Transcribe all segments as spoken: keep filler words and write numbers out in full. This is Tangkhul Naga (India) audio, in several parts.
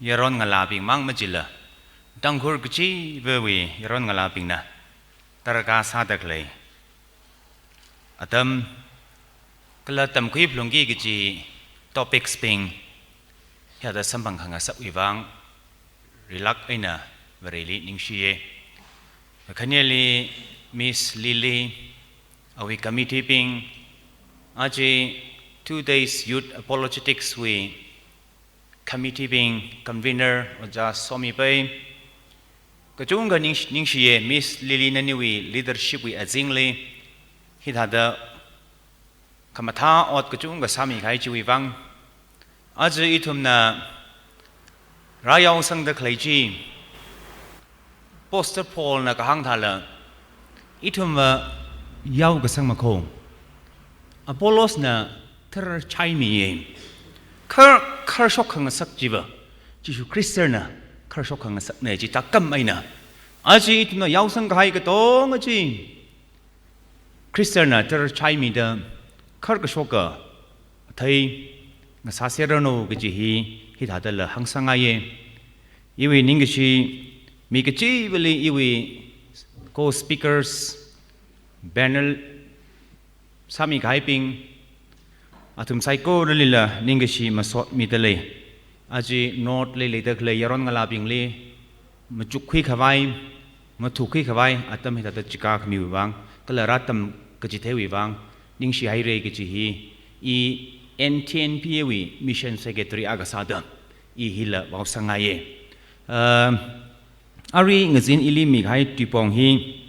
yaron ngalābing mang machila, Tangkhul kachivawui yaron ngalābingna darkar sāda khalei atam kala tamkhui phalungki kaji topics bing hithāda samphang khangasakwui vang rilak eina Vareli ningshiya. Kakhaneli Miss Lily, awui committee bing, aja two days youth apologetics wui committee bing, convener Ojā Somipai, kachungkha ningsh-, ningshiya. Miss Lily naniwui leadership wui azingli hithāda khamathā ot kachungkha sāmi kahai chiwui vang. Aja ithumna rāyaosangda khalei chi, Apostle Paulna kahāng thāla, ithumva yaokasang makho. Apollosna tharchaimiya. Khar, kharshok khangasak chiva Jishu Khristana kharshok khangasakna chi tākam eina, aja ithumna yaosang kahai katonga chi Khristana tharchaimida kharkashoka athei ngasāserranu kaji hi hithādala hāngsangngaiya. Iwui ningkashi mi kachivali iwui co-speakers, panel sāmi kahaibing, athum saikoralila ningkashi masotmida lei. Aja north li leida khalei yaron ngalābingli machukkhui khavai, mathukhui khavai atam hithāda chikā khamiwui vang, kala rātam kachitheiwui vang ningshihaira kaji hi, i N T N P A wui mission secretary akha sāda i hila vaosangngaiya. Um, arui ngazin ili mikahai tuipong hi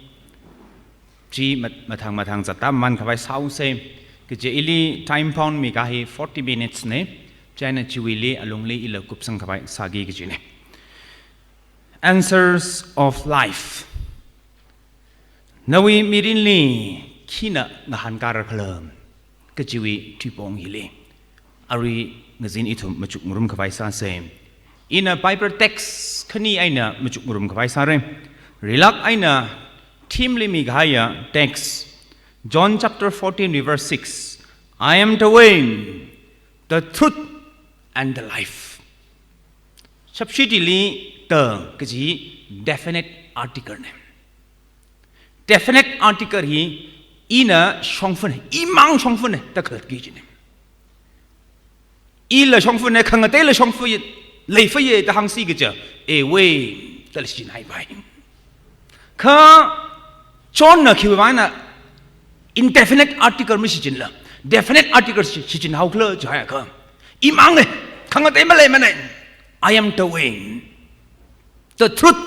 chi mat-, mathang mathang zatda man khavai sāusa. Kaje ili time bound mikahai forty minutes na, chieina chiwuili alungli ila kupsang khavai sāki kajina. Answers of life. Nawui mirinli khina ngahānkāra khala kajiwui tuipong hili arui ngazin ithum machukngarum khavai sāsa. Ina Bible text khani eina machukngarum khavai sāra. Rilak eina theme li mikahaiya text, John chapter fourteen, verse six, "I am the way, the truth, and the life." Subshitili the kaji definite article na. Definite article hi ina shongfana, imang shongfana da khalatki kajina. Ila shongfana, khangateila shongfa, leifaya da hāngsi kaja, a way dala shichinhaipai. Kha Johnna khiwui vangna indefinite article mashichinla definite article shi-, shichinhaokhala jihaiakha, imangna, khangatei maleimana. "I am the way, the truth,"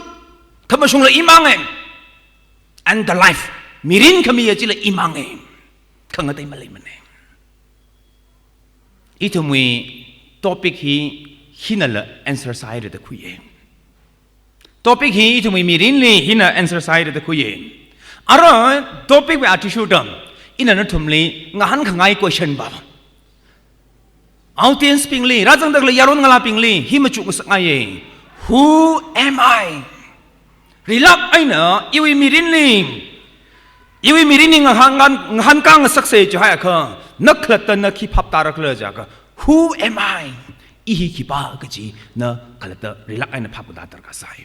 khamashungla imanga, "and the life," mirin khamiya chila imanga, khangatei maleimana. Ithumwui topic hi hinala answer sāhaira da khuiya. Topic hi ithumwui mirinli hina answer sāhaira da khuiya. Ara topic wui athishurda ina nathumli ngahānkhangai question va, audience bingli, rāzangda khalei yaron ngalābingli hi machukngasakngaiya. Who am I? Rilak eina iwui mirinli, iwui mirinli ngahān, ngahān, ngahānkā ngasaksa jihaiakha, na khalatta na khi phaptāra khala jiakha, "Who am I?" I hi khipā kaji na khalatta rilak eina phapkatā darkar sai.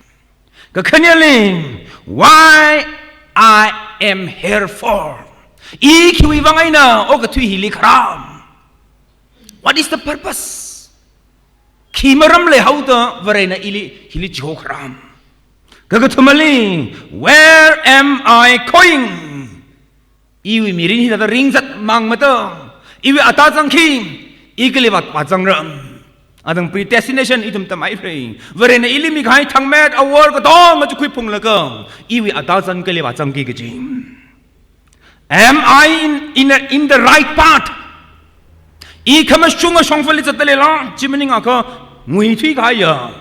Kakhaneli, "Why I am here for?" I khiwui vang eina okathui hili kharā? What is the purpose? Khi maram leihaoda Varena ili hili chihokharā? Kakathumali, "Where am I going?" Iwui mirin hithāda ringzatmang mada, iwui atazang khi, i kali vā, vāzangra? Adang predestination ithum tamhaira. Varena ili mikahai thangmet awor katonga chukhuiphunglaga, iwui atazang kali vāzangki kaji. Am I in, in, a, in the right path? I khamashunga shongfali zatda leila, chi maningakha nguithui kahaiya,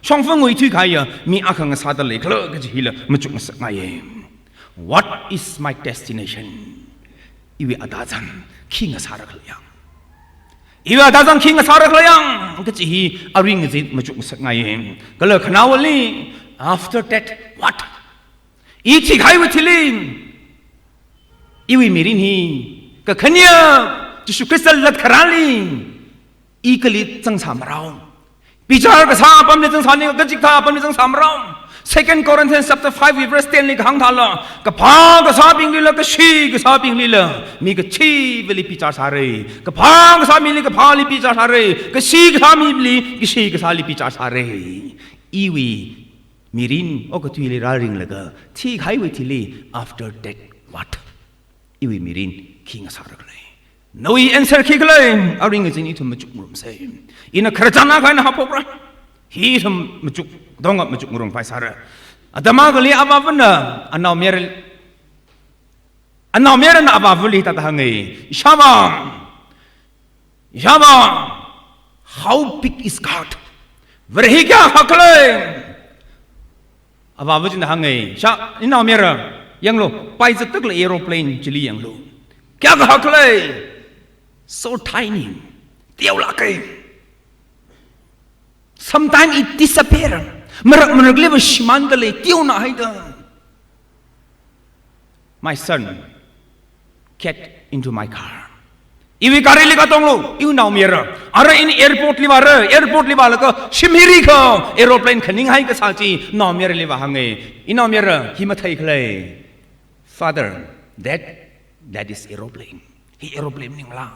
shongfa nguithui kahaiya mi akha ngasāda leikhala kaji hila machukngasakngaiya. What is my destination? Iwui atazang khi ngasāra khala yang? Iwui atazang khi ngasāra khala yang kaji hi arui ngazin machukngasakngaiya. Kala khanaowali, after death, what? I thikahaiwui thili, iwui mirin hi, kakhane Jishu Khrista latkharāli i kali zangsā marao? Bichar kasā apamli zangsāni, kachikathā apamli zangsāmara. Second Corinthians chapter five verse ten li kahāng thāla, kaphā kasābinglila, kashi kasābinglila, mi kachivali bichar sāra. Kaphā kasāmili kaphāli bichar sāra. Kashi kasāmili kashi kasāli bichar sāra. Iwui mirin okathuili rāringlaga thikahaiwui thili, after death what? Iwui mirin khi ngasāra khala? Nawui answer khi khala? Aring ngazin ithum machukngarumsa. Ina khararchan akha eina haophokra. Hi ithum machuk, donga machukngarumpai sāra. Atam akhali avāvana anaomayara, anaomayarana avāvali hithāda hānga. Ishāvā, ishāvā, how big is God? Vare hi kayākha khala? Avāva china hānga. Ishā, inaomayara, yanglu, paizatda khalei aeroplane chili yanglu. Kayākha khala? So tiny. Teolāka. Sometimes it disappear. Marak marakliva shimānda lei, teonahaida. My son, get into my car. Iwui garili katonglu, iwui naomayara. Ara ina airport li vāra, airport li vālaga shim hi rikha, aeroplane khaninghai kasā chi naomayarali vāhānga. Inaomayara, hi mathei khala? Father, that, that is aeroplane. Hi aeroplane maningmala?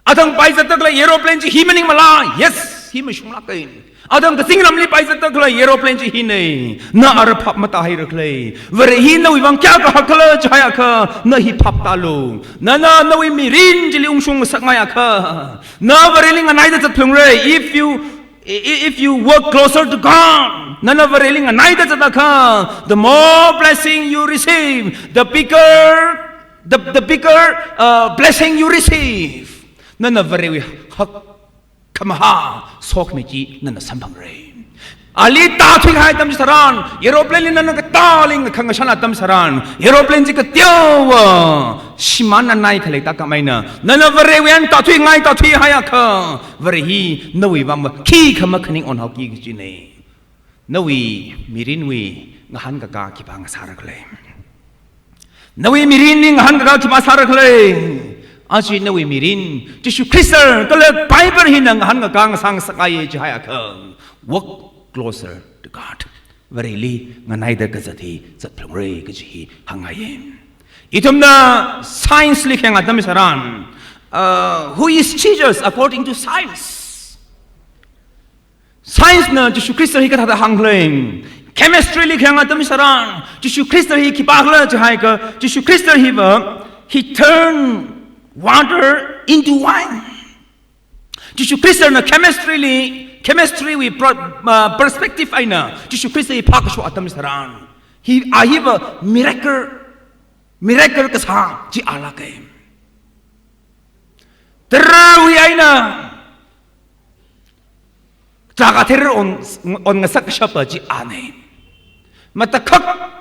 Athang paizatda khalei aeroplane chi hi maningmala? Yes, hi mashunglāka. Athang kazingramli paizatda khalei aeroplane chi hina. Na ara phap matāhaira khala? Vare hi nawui vang kayākha khala jihaiakha, na hi phap tālu. Nana nawui mirin chili ungshung ngasakngaiakha, na Vareli nganaida zatphalungra. If you, i-, if you work closer to God, nana Vareli nganaida zatakha, the more blessing you receive, the bigger, the, the bigger, uh, blessing you receive. Nana Varewui hak khamahā sokhami chi nana samphangra. Ali tāthuikahai atam tharan, aeroplane li nana katāli khangashan atam tharan, aeroplane chi kateowa shimānnanai khalei tākam eina, nana Varewui eina tāthuingai tāthuihaiakha, Vare hi nawui vangva khikha makhaning onhaoki kajina. Nawui mirinwui ngahānkakā khipā ngasāra khala? Nawui mirinli ngahānkakā khipā sāra khala? Aja nawui mirin Jishu Khrista kala Bible hina ngahānkakā ngasā ngasakngaiya jihaiakha, walk closer to God. Vareli nganaida kazat hi zatphalungra kaji hi hāngngaiya. Ithumna science li khayang atam tharan, uh, who is Jesus according to science? Science na Jishu Khrista hi kathāda hāng khala? Chemistry li khayang atam tharan, Jishu Khrista hi khipākhala jihaiakha, Jishu Khrista hiva, he turned water into wine. Jishu Khristana chemistry li, chemistry wui pro-, uh, perspective eina, Jishu Khrista hi phākashok atam tharan, hi, a hiva miracle, miracle kasā chi alāka. Tarāwui eina chākather on, on ngasak kashapa chi ana. Matakhak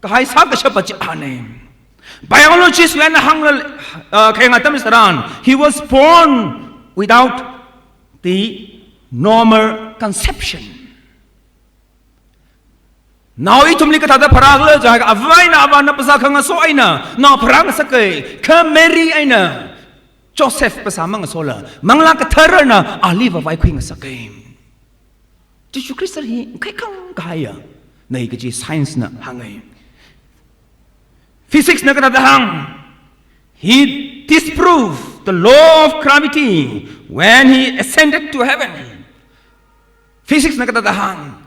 kahai sā kashapa chi ana. Biologist wui eina hāngla, uh, khayang atam tharan, he was born without the normal conception. Nao ithumli kathāda pharākhala jihaiakha, avā eina avāna phasā khangaso eina nao pharāngasaka, kha Mary eina Joseph phasā mangasola, Manglā Katharana aliva vaikhui ngasaka. Jishu Khrista hi khaikhang kahaiyana kaji science na hānga. Physics na kathāda hāng? He disproved the law of gravity when he ascended to heaven. Physics na kathāda hāng?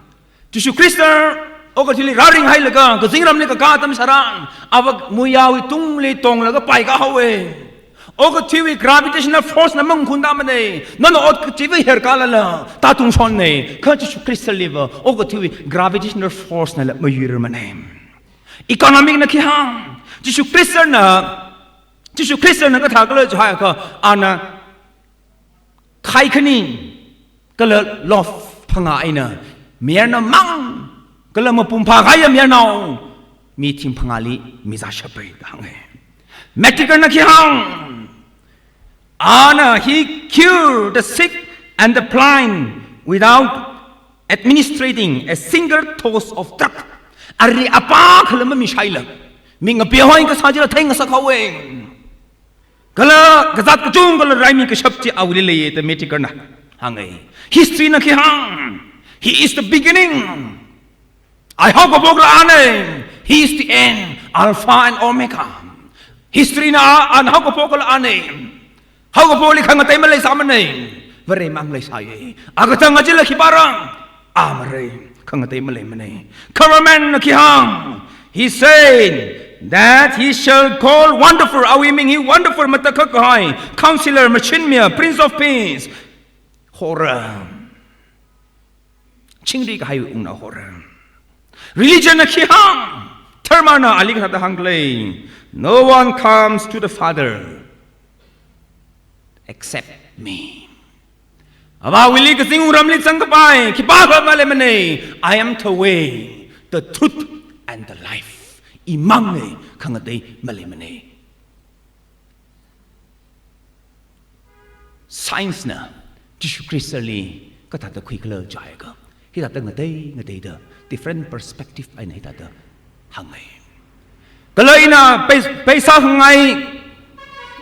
Jishu Khrista okathuili rāringhailaga, kazingramli kakā atam tharan, ava muiyawui tungli tonglaga paikā haowa. Okathuiwui gravitational force na mangkhun tāmana, nana ot kachiva herkālala, tātungshonna, kha Jishu Khristaliva okathuiwui gravitational force nala mayuirarmana. Economic na khi hāng? Jishu Khristana, Jishu Khristana kathākhala jihaiakha, ana khai khani, kala loaf phangā eina mayarnao mang, kala mapung phākahaiya mayarnao mi thing phangāli mizāshapa da hānga. Medical na khi hāng? Ana, he cured the sick and the blind without administering a single dose of drug. Ari apā khala mamishaila, mi ngapeihoi kasā chila theingasak haowa. Kala kazāt kachungkha kala raimi kashap chi awuili leiya da medical na. hānga. History na khi hāng? He is the beginning. Ai haokapokla ana. He is the end, Alpha and Omega. History na a, ana haokapokla ana. Haokapokli khangatei maleisāmana. Varemang leisāya. A katang achila khipāra? A mara. Khangatei maleimana. Government na khi hāng? He said that he shall call Wonderful, awui ming hi Wonderful, matakhak kahai, Counselor, Machinmia, Prince of Peace. Hora. Chingri kahai ungna hora. Religion na khi hāng? Dharma na ali kathāda hāngkhala? No one comes to the Father except me. Avāwuili kazingram ramli zangkapai khipākha maleimana. I am the way, the truth, and the life. Imangna, khangatei maleimana. Science na Jishu Khristali kathāda khuikhala jiakha, hithāda ngatei ngateida different perspective eina hithāda hānga. Kala ina pei-, peisā khangai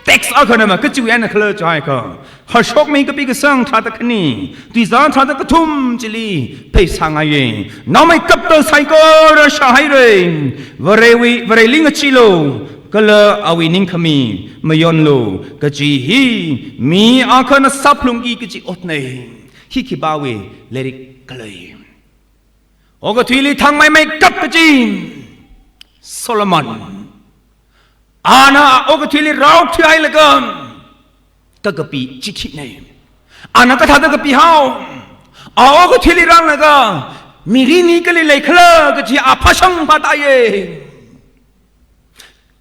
tax akhana ma kachiwui eina khala jiakha, hashok mi kapi kasang tharāda khani, tuizā tharāda kathum chili peisāngaiya. Naomeikapta saikora shāhaira. Varewui, Vareli ngacheelu, kala awui ningkhami mayonlu kaji hi mi akhana sāphalungki kaji otna. Hi khipāwui lairik khala? Okathuili thangmeimeikap kaji Solomon. Ana okathuili rao thuihailaga kakapi chithina. Ana kathāda kapihao? A okathuili rālaga mirin hi kali leikhala kaji a phāshang phātāya.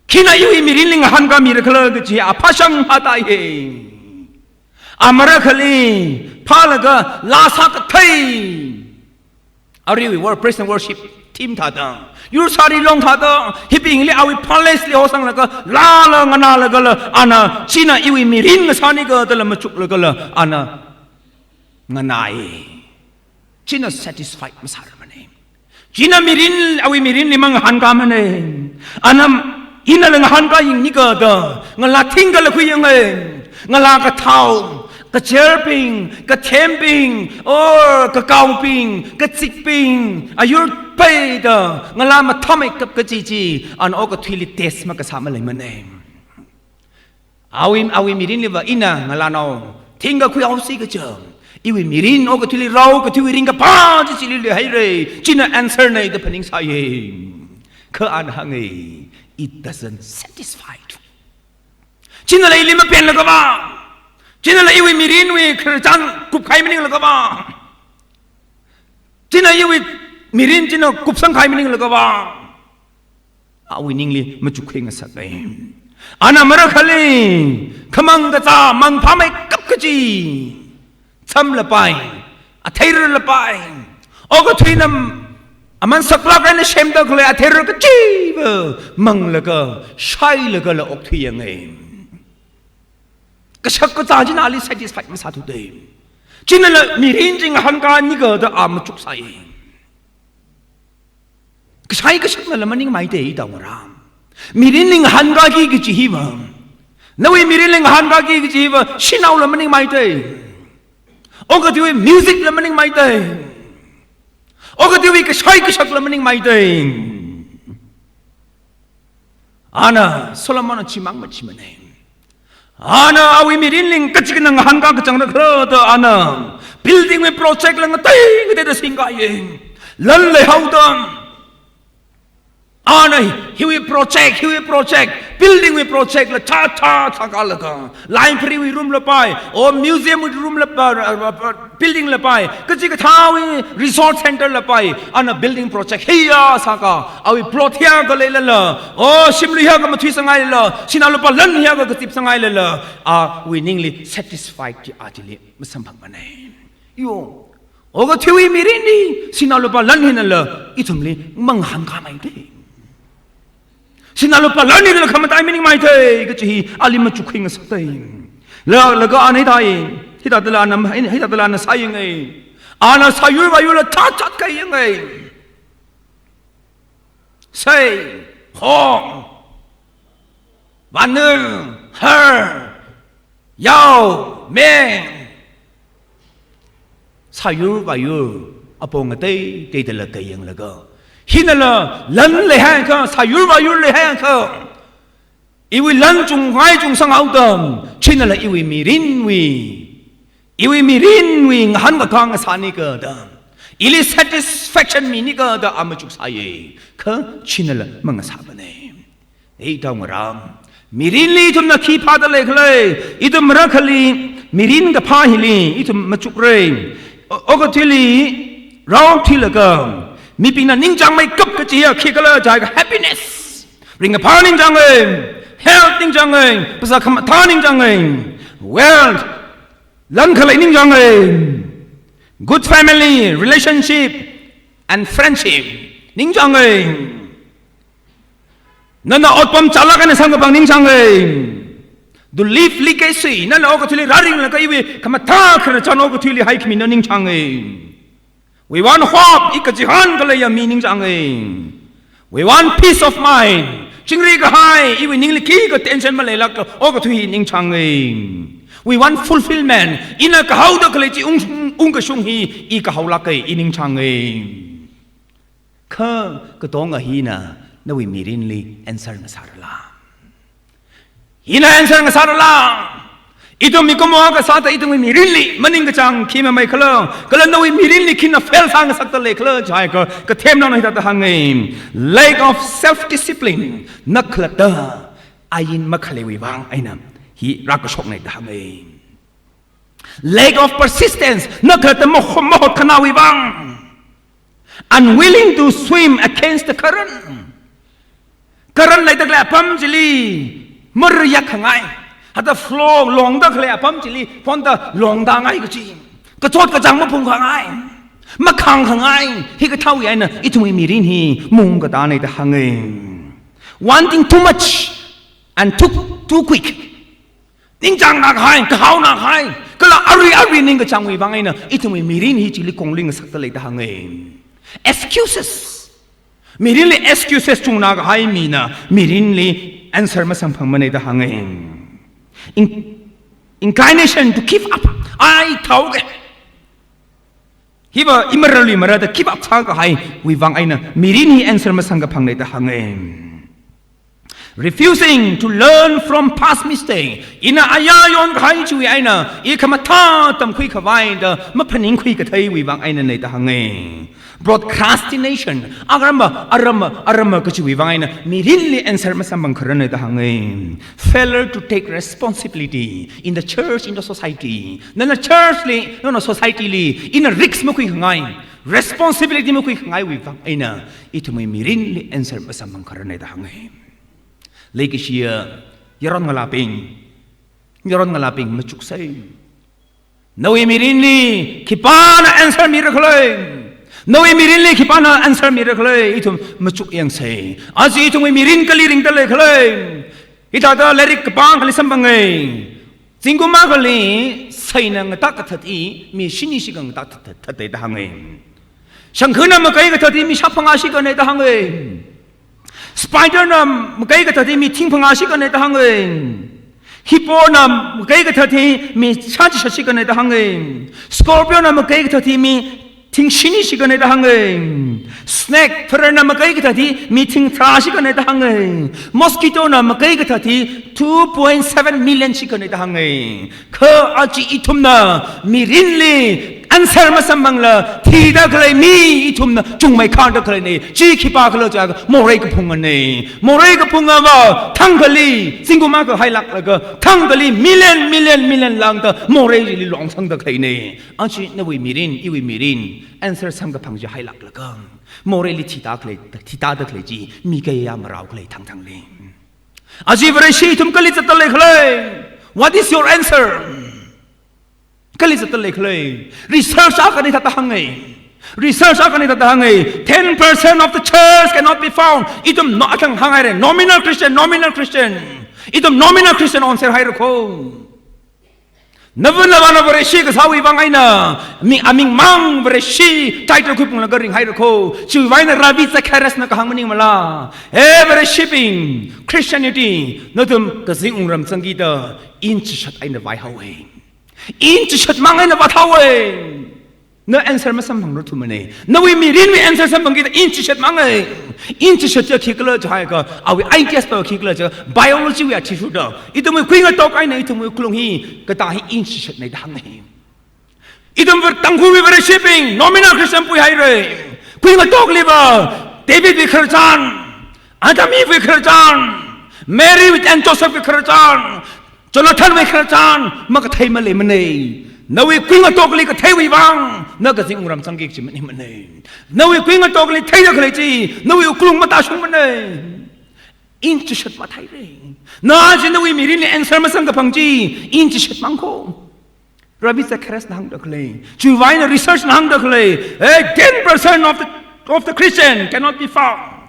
Khina iwui mirinli ngahānkāmirakhala kaji a phāshang phātāya. A marakhali phālaga laa sākathei. Aruiwui wor-, praise and worship team thāda, yursāri long thāda, hibingli awui palace li hosanglaga laala nganālagala, ana china iwui mirin ngasānika dala machuklagala ana nganāya. China satisfied masāramana. China mirin, awui mirinli mangahānkāmana. Ana inala ngahānkāyangnika da ngalā thingkala khuiyanga. Ngalā kathao, kacharbing, kathembing, or kakaobing, kazikbing, ayur peida ngalā mathāmeikap kaji chi ana okathuili test makasā maleimana. Awui, awui mirinliva ina ngalānao thingkha khuihaosi kaja, iwui mirin okathuili rao kathuiwui ringkaphā chi chili leihaira. China answer na da phaningsāya. Kha ana hānga, it doesn't satisfy. Chinala ili mapenlagava, chinala iwui mirinwui khararchān kupkahai maninglagava, china iwui mirin china kupsangkahai maninglagava, awui ningli machukkhui ngasaka. Ana marakhali khamang kazā mangphāmeikap kaji, chamlapai, atheirarlapai, okathuina aman saklāk eina semda khalei atheirar kachiva manglaga, shailagala okthuiyanga. Kashak kazā china ali satisfied masāthuda. Chinala mirin chi ngahānkānika da a machuksāya. Kashai kashaknala maningmeida ida ngarā. Mirinli ngahānkāki kaji hiva, nawui mirinli ngahānkāki kaji hiva shanaola maningmeida. Okathuiwui musicla maningmeida. Okathuiwui kashai kashakla maningmeida. Ana Solomonna chimang machimana. Ana awui mirinli kachikna ngahānkā kachangda khala da ana buildingwui projectla ngatei ngateida singkaya. Lan leihaoda ana hiwui project, hiwui project, buildingwui projectla thā thā thākālaga, librarywui roomla pai, or museumwui roomla pai, buildingla pai, kachikathāwui resource centerla pai, ana building project hiya sāka, awui plot hiyākha leilala, or shimlui hiyākha mathuisangngailala, sinā lupā lan hiyākha kazipsangngailala, awui ningli satisfied chi a chili masamphangmana. Yo, okathuiwui mirinli sinā lupā lan hinala ithumli mangahānkāmeida. Sinā lupā lan hinala khamatai maningmeida kaji hi ali machukkhui ngasakta. La, laga ana hithāi, hithādala ana, hithādala ana sāyanga. Ana sāyur vāyurla thāthat kayanga. Sei, hong, vānung, har, yao, meng, Sāyur vāyur apong ateiteidala kayanglaga, hinala lan leihaiakha, sāyur vāyur leihaiakha, iwui lan chungngai chungsanghaoda, chinala iwui mirinwui, iwui mirinwui ngahānkakā ngasānika da, ili satisfaction minika da a machuk sāya. Kha chinala mangasāmana. Ei, taongarā, mirinli ithumna khi phāda leikhala, ithum marakhali mirin kaphā hili ithum machukra. O-, okathuili rao thilaga, mibingna ningchāngmeikap kachiya khikhala jiakha happiness. Ringkaphā ningchānga, health ningchānga, phasā khamathā ningchānga, wealth, lan khalei ningchānga, good family, relationship, and friendship ningchānga. Nana otpam chālāk eina samkaphang ningchānga. To leave legacy, nana okathuili rāringlaga iwui khamathā khararchan okathuili haikhamina ningchānga. We want hope, i kachihān khaleiya mi ningchānga. We want peace of mind. Chingri kahai, iwui ningli khikha tension maleilākla okathui hi ningchānga. We want fulfillment. Ina kahaoda khalei chi ung, ungkashung hi i kahaolāka, i ningchānga. Kha katonga hina nawui mirinli answer ngasārala? Hina answer ngasārala? Ithum mikumo kasāda ithumwui mirinli maningkachāng khi mamaikhala, kala nawui mirinli khina fail sāngasakda leikhala jiakha, kathemnaona hithāda hānga. Lack of self-discipline, na khalatta ain makhaleiwui vang eina hi rākashokna da hānga. Lack of persistence, na khalatta maho-, mahotkhanāwui vang. Unwilling to swim against the current. Current leida khalei apam chili marayākhangai. Hithāda flow longda khalei apam chili phonda longda ngai kachi. Kachot kachāng maphungkhangai. Makhāngkhangai. Hikathāwui eina ithumwui mirin hi maungkatāna da hānga. Wanting too much and too, too quick. Ningchāngna kahai, kahaona kahai, kala arui arui ningkachāngwui vang eina ithumwui mirin hi chili kongli ngasakda lei da hānga. Excuses. Mirinli excuses chungna kahai mina mirinli answer masamphangmana da hānga. In-, inclination to give up. Ai, thaoke. Hiva imarali marada give up sākahaiwui vang eina mirin hi answer masamkaphangna da hānga. Refusing to learn from past mistake. Ina ayā yonkahai chiwui eina, i khamathā tamkhui khavai da maphaningkhui katheiwui vang einana da hānga. Procrastination. Aramva, aramva, aramva kachiwui vang eina mirinli answer masamphangkharana da hānga. Failure to take responsibility in the church, in the society. Nana church li, nana society li, ina risk makhuikhangai, responsibility makhuikhangaiwui vang eina ithumwui mirinli answer masamphangkharana da hānga. Leikashiya yaron ngalābing, yaron ngalābing, machuksa. Nawui mirinli khipāna answer mira khala? Nawui mirinli khipāna answer mira khala? Ithum machuk yangsa. Aja ithumwui mirin kali ringda lei khala? Hithāda lairik kapā akhali samphanga. Zingkum akhali seina ngatak kathāda mi shini shikha ngatak that, that, that da hānga. Shangkhana makai kathāda mi shāphangā shikhana da hānga. Spider na makai kathāda mi thing phangā shikhana da hānga. Hippo na makai kathāda mi shāchishat shikhana da hānga. Scorpio na makai kathāda mi thing shini shikhana da hānga. Snake, pharana makai kathāda mi thing tharā shikhana da hānga. Mosquito na makai kathāda two point seven million shikhana da hānga. Kha aja ithumna mirinli answer masamphangla thida khalei mi ithumna chungmeikhada khaleina. Chi khipākhala jiakha morei kaphungana. Morei kaphungava thangkhali, zingkum akha hailāklaga thangkhali million, million, million lāngda moreili longsangda khaleina. Aja nawui mirin, iwui mirin answer samkaphang chi hailāklaga moreili thida khalei, thida khalei chi mi kayā marao khalei thangthangli. Aja Vareshi ithum kali zatda lei khala? What is your answer? Kali zatda lei khala? Research akhana hithāda hānga. Research akhana hithāda hānga. Ten percent of the church cannot be found. Ithum no athang hānghaira. Nominal Christian, nominal Christian. Ithum nominal Christian onser haira kho. Navana vana Vareshi kasāwui vang eina, mi aming mang Vareshi title khuiphunglaga ringhaira kho. Chiwui vang eina Ravi Zacharias na kahāng maningmala? He Vareshibing, Christianity, nathum kazing wungram zangkida, in chishat eina vāihaowa. In chishat mang eina vāthaowa. Na answer masamphangrarthumana. Nawui mirinwui answer samphangkida ina chishat mangai. Ina chishat chi khikhala jiakha, awui ideas pa khikhala jiakha, biology wui athishurda, ithumwui kuingatok eina ithumwui wuklung hi, katā hi ina chishatna da hānga. Ithum Var-, Tangkhulwui Vareshibing, nominal Christian puihaira. Kuingatokliva, Davidwui khararchan, Adam Evewui khararchan, Mary and Josephwui khararchan, Jonathanwui khararchan makathei maleimana. Nawui kuingatokli katheiwui vang, na kazing wungram zangki kaji maningmana. Nawui kuingatokli theida khalei chi, nawui wuklung matāshungmana. Ina chishat matheira. Na chi nawui mirinli answer masamkaphang chi, ina chishat mang kho. Rabbi Zachariasna hāngda khalei, chiwui vang eina researchna hāngda khalei, eh, ten percent of the, of the Christian cannot be found.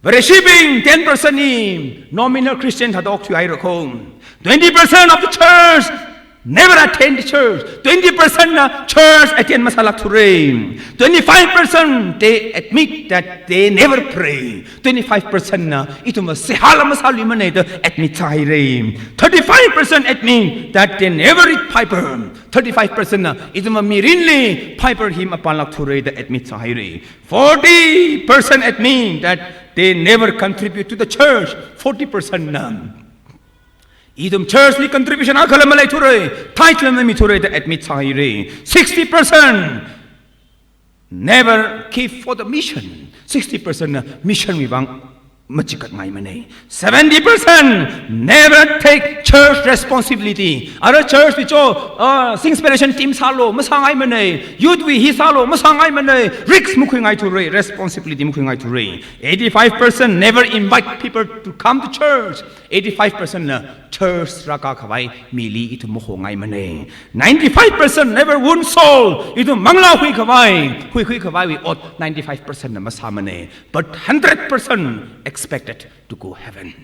Vareshibing ten percent hi nominal Christian thāda okthuihaira kho. Twenty percent of the church never attend the church. Twenty percent na church attend masālakthura. Twenty-five percent they admit that they never pray. Twenty-five percent na ithumva seihāla masāluimana da admit sāhaira. Thirty-five percent admit that they never read Bible. Thirty-five percent na ithumva mirinli Bible hi mapānlakthura da admit sāhaira. Forty percent admit that they never contribute to the church. Forty percent na ithum church li contribution akhala maleithura, tithe la mamithura da admit sāhaira. Sixty percent never give for the mission. Sixty percent na mission wui vang machikatngaimana. Seventy percent never take church responsibility. Ara church wui cho, ah, sing inspiration team sālu, masāngaimana. Youth wui hi sālu, masāngaimana. Risk makhuingaithura, responsibility makhuingaithura. Eighty-five percent never invite people to come to church. Eighty-five percent na church rākā khavai mili ithum mahongaimana. Ninety-five percent never won soul. Ithum manglā hui khavai, hui hui khavaiwui ot ninety-five percent na masāmana. But hundred percent expected to go heaven.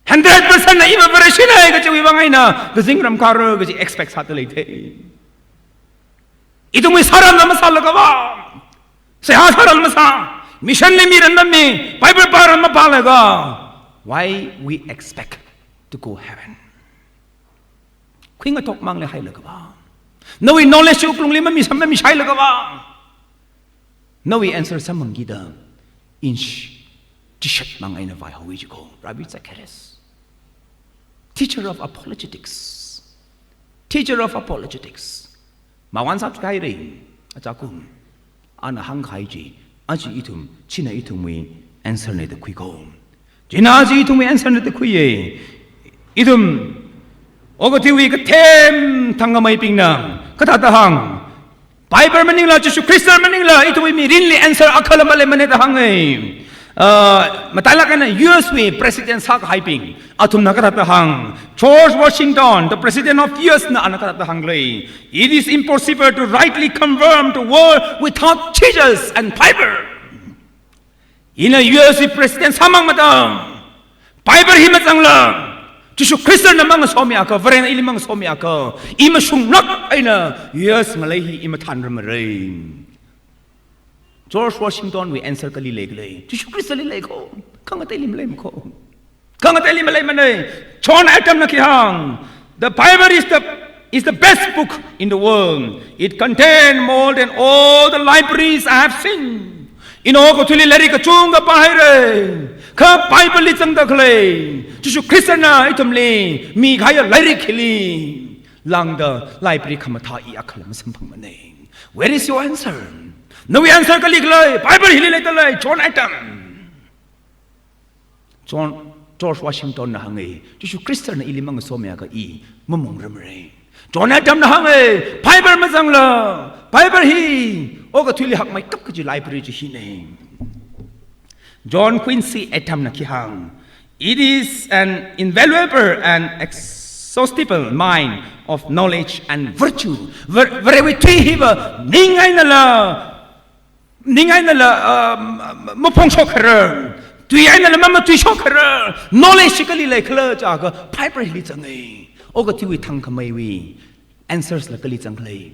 Hundred percent na iva Vareshina kajiwui vang eina kazingram kāra kaji expect sāda leithei. Ithumwui sāramna masālaga vang, seihā sāran masā, mission li miran mami, Bible pāran mapālaga, why we expect to go heaven? Kuingatok mangli hailaga vang, nawui knowledge wuklungli mamisam mamishailaga vang, nawui answer samphangkida ina chishat mang eina vaihaowa ji kho, Rabbi Zacharias. Teacher of apologetics. Teacher of apologetics. Mawan sap kai ring, achakum. Ana hāngkahai chi, aja ithum, china ithumwui answer na da khui kho. China aja ithumwui answer na da khuiya. Ithum, okathuiwui kathem thangkhameibingna kathāda hāng, Bible maningla, Jishu Khrista maningla, ithumwui mirinli answer akhala maleimana da hānga. Uh, matailak eina U S wui president sākahaibing athumna kathāda hāng, George Washington, the president of U S na ana kathāda hānglei, "It is impossible to rightly confirm the world without Jesus and Bible." Ina U S wui president sāmang matam, Bible hi mazangla, Jishu Khristana mangasomiakha, Varena ili mangasomiakha, i mashunglāk eina U S ngalei hi i mathānrarmara. George Washington wui answer kali leikhala? Jishu Khristali lei kho. Khangateili maleima kho. Khangateili maleimana. John Adamna khi hāng, "The Bible is the, is the best book in the world. It contains more than all the libraries I have seen." Ina okathuili lairik kachungkha pāhaira. Kha Bible li zangda khalei, Jishu Khristana ithumli mikahaiya lairik hili lāngda library khamathā i akhala masamphangmana. Where is your answer? Nawui answer kali khala? Bible hili leidalei, John Adam. John, George Washington na hānga, Jishu Khristana ili mangasomiakha i mamungrarmara. John Adam na hānga, Bible mazangla, Bible hi okathuili hakmeikap kaji library chi hina. John Quincy Adam na khi hāng, "It is an invaluable and exhaustible mine of knowledge and virtue." Var-, Varewui tui hiva ning einala, ning einala, uh, m-, m-, maphongshok kharar, tui einala mamatuishok kharar, knowledge kali leikhala jiakha Bible hili zanga. Okathuiwui thangkhameiwui answers la kali zangkhala?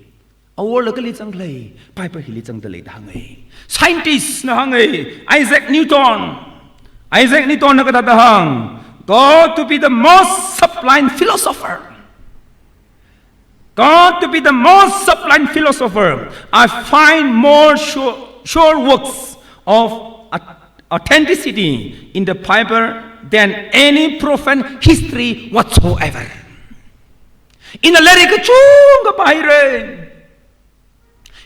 Awor la kali zangkhala? Bible hili zangdalei da hānga. Scientist na hānga, Isaac Newton. Isaac Newton na kathāda hāng, thought to be the most sublime philosopher. God to be the most sublime philosopher, I find more sure, sure works of authenticity in the Bible than any proven history whatsoever. Ina lairik kachungkha pāhaira.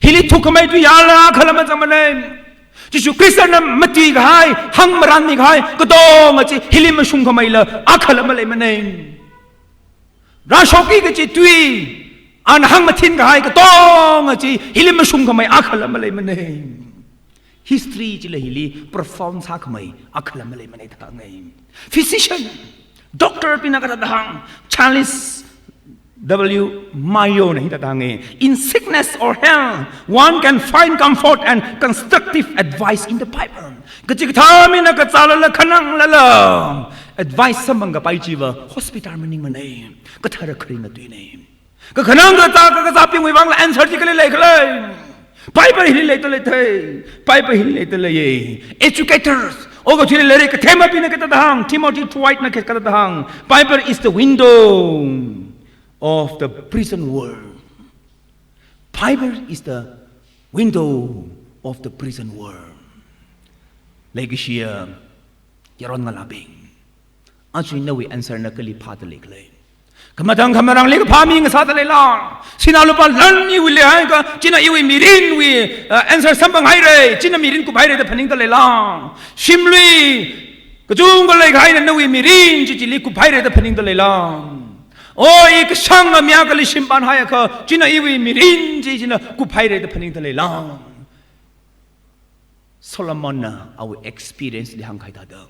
Hili thukkhamei tui yāla akhala mazangmana. Jishu Khristana matuikahai, hāngmaranmikahai katonga chi hili mashungkhameila akhala maleimana. Rāshokki kachi tui, ana hāngmathinkahai katonga chi hili mashungkhamei akhala maleimana. History chila hili profound sākhamei akhala maleimana da hānga. Physician, doctor bingna kathāda hāng, Charles W. Mayona hithāda hānga, "In sickness or health, one can find comfort and constructive advice in the Bible." Kachikathā mina kazālala khananglala advice samphangkapai chiva hospital maningmana, kathara kharinga tuina. Kakhanang kazā, kakazābingwui vangla answer chi kali leikhala? Bible hili leida leithei. Bible hili leida leiya. Educators, okathuili lairik kathembingna kathāda hāng, Timothy Dwight na kathāda hāng, "Bible is the window of the prison world." Bible is the window of the prison world. Leikashiya yaron ngalābing, aja nawui answer na kali phāda leikhala? Khamathang khamarangli kaphā mi ngasāda leila? Sinā lupā lan iwui leihaiakha, china iwui mirinwui, uh, answer samphanghaira, china mirin kuphaira da phaningda leila? Shimlui kachungkha leikahaina nawui mirin chi chili kuphaira da phaningda leila? O, i kashanga mi akhali shimpānhaiakha, china iwui mirin chi china kuphaira da phaningda leila? Solomonna awui experience li hāngkahai thāda,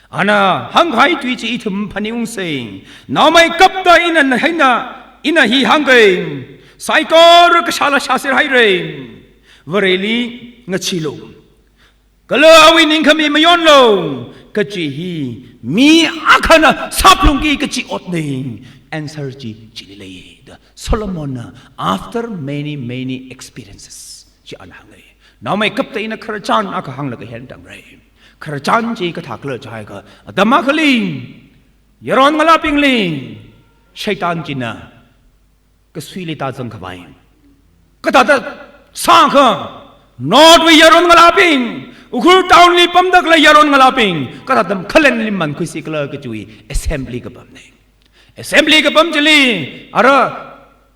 ana hāngkahai tui chi ithum phaningungsa. Naomeikapta ina, na, hina, ina hi hāngka, saikora kashāla shāserhaira. Vareli ngacheelu, kala awui ningkhami mayonlu, kachi hi mi akhana sāphalungki kachi otna. Answer chi chili lei da Solomonna, after many, many experiences, chi ana hānga. Naomeikapta ina khararchan akha hānglaga hāngtangra. Khararchan chi kathākhala jiakha, atam akhali yaron ngalābingli Satan china kasuili tāzangkhavai. Kathāda sākha, North wui yaron ngalābing, Ukhrul town li pamda khalei yaron ngalābing, kathāda makhalenli mankhuisikhala kajiwui assembly kapamna. Assembly kapam chili, ara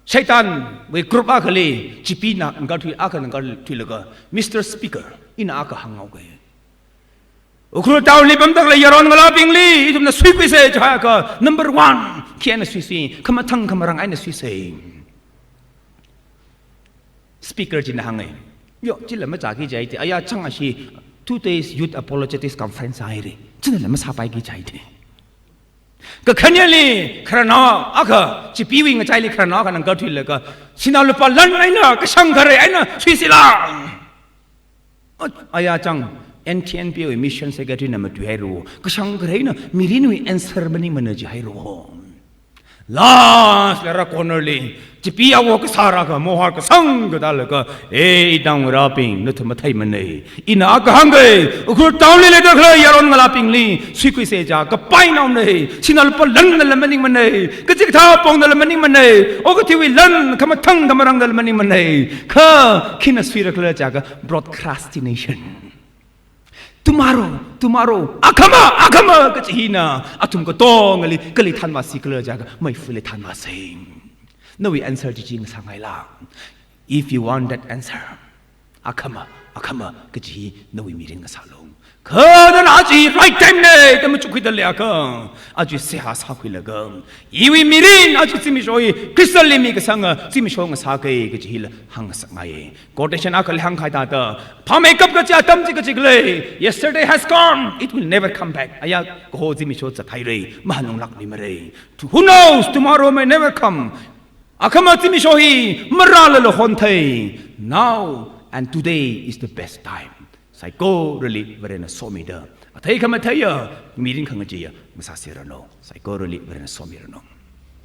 Satanwui group akhali, chipina ngakarthui, akhana ngakarthuilaga, "Mister Speaker, ina akha hānghaoga. Ukhrul town li pamda khalei yaron ngalābingli ithumna suikhuisa jiakha, number one, khi eina suisa, khamathang khamarang eina suisa?" Speaker china hānga, "Yo, chila machāki jihaida, aya chang ashi two days youth apologetics conference haira, chinala masāpaiki jihaida." Kakhaneli khararnao akha, chipiwui ngachaili khararnao akhana ngakarthuilaga, "Sinā lupā lan eina, kashang kharei eina suisila?" Ot, aya chang, N T N P wui mission secretary na matuihairu, kashang kharei eina mirinwui answer maningmana jihaira. Last la ara corner li, chipi awo kasāra akha, mohar kasang katālaga, "E, itāngarābing, nathum matheimana. Ina akha hāngga, Ukhrul town li leida khalei yaron ngalābingli suikhuisa jiakha painaona. Sinā lupā lannala maningmana, kachikathā pongnala maningmana, okathuiwui lan, khamathang khamarangdala maningmana. Kha khina suirakhala jiakha procrastination. Tomorrow, tomorrow, akhama, akhama kachi hina, athum katongali kali thanvāsikhala jiakha meifuili thanvāsa." Nawui answer chi chi ngasāngaila? If you want that answer, akhama, akhama kachi hi nawui mirin ngasālu. Kha nana aja right time na da machukkhuida leiakha, aja seihā sākhuilaga, iwui mirin aja zimiksho hi Khristali mikasanga zimiksho ngasāka kachi hila hāngngasakngai. Quotation akhali hāngkahai thāda, phāmeikap kachi atam chi kachikhala, yesterday has gone, it will never come back. Aya kaho zimiksho zathaira, mahānunglākmimara. Who knows, tomorrow may never come. Akhama zimiksho hi marālala honthei. Now and today is the best time. Saikorali Varena somida, athei khamatheiya, mirin khangacheeya ngasāseranu. Saikorali Varena somiranu.